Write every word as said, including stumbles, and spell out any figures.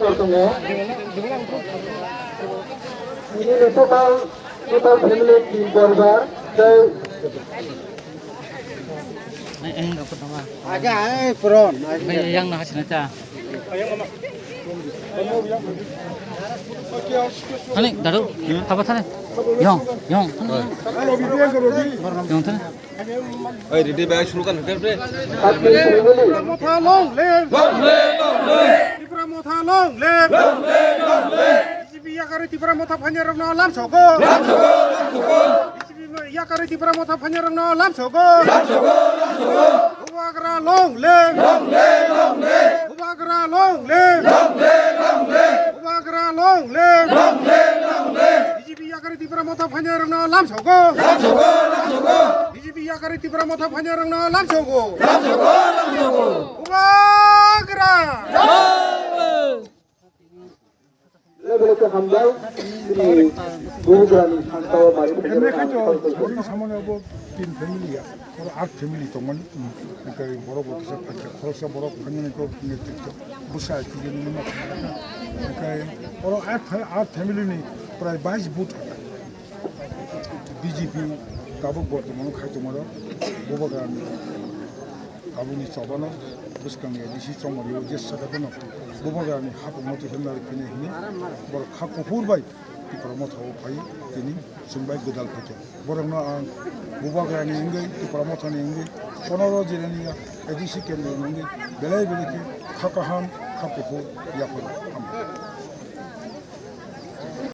Tongo. Ini total, total family team borbar tei Aga, eh, pron. Yang na hasina cha. Ani daru, apa thane? Yong, yong. Yong thane. Oi, ready ba, shuru kan, ready, ready. Tipra Motha long live! Long live, long live! Tipra Motha long live! Long live, long live! B J P yakarwi Tipra Motha phainai rokno lam sogo! Lam sogo, lam sogo! B J P yakarwi Tipra Motha phainai rokno lam sogo! Lam sogo, lam sogo! Bubagra long live! Long live, long live! Bubagra long live! Long live, long live! Bubagra long live! Long live, long live! B J P yakarwi Tipra Motha phainai rokno lam sogo! Lam sogo, lam sogo! B J P yakarwi Tipra Motha phainai rokno lam sogo! Lam sogo, lam sogo! Bubagra! Belai belai khe hambai, chini Bubagrani sangtao mari Emre khaito, phaijaknai. Boring samani abo tin family ya, oro aat family tongmani, hwnkhe borok bo kisa phaikha, khoroksa borok phainani kok netrito, bwsa khe nini ma phaikha, hwnkhe oro aat fa-, aat family ni prai bais vote hakha. B J P tabuk bortomano khai tongmano Bubagrani. Aboni chobano bwskangni A D C chongmani je sakha phano Bubagrani hapungno twi hwnna rw phini hwnwi borok kha kuphur bai Tipra Motha o phai tini chwng bai gwdal phaikha. Borokno ang Bubagrani wngwi Tipra Mothani wngwi Pondro Jilani A D C kendroni wngwi belai belai khe kha kaham kha kuphur yapharwi hamkha.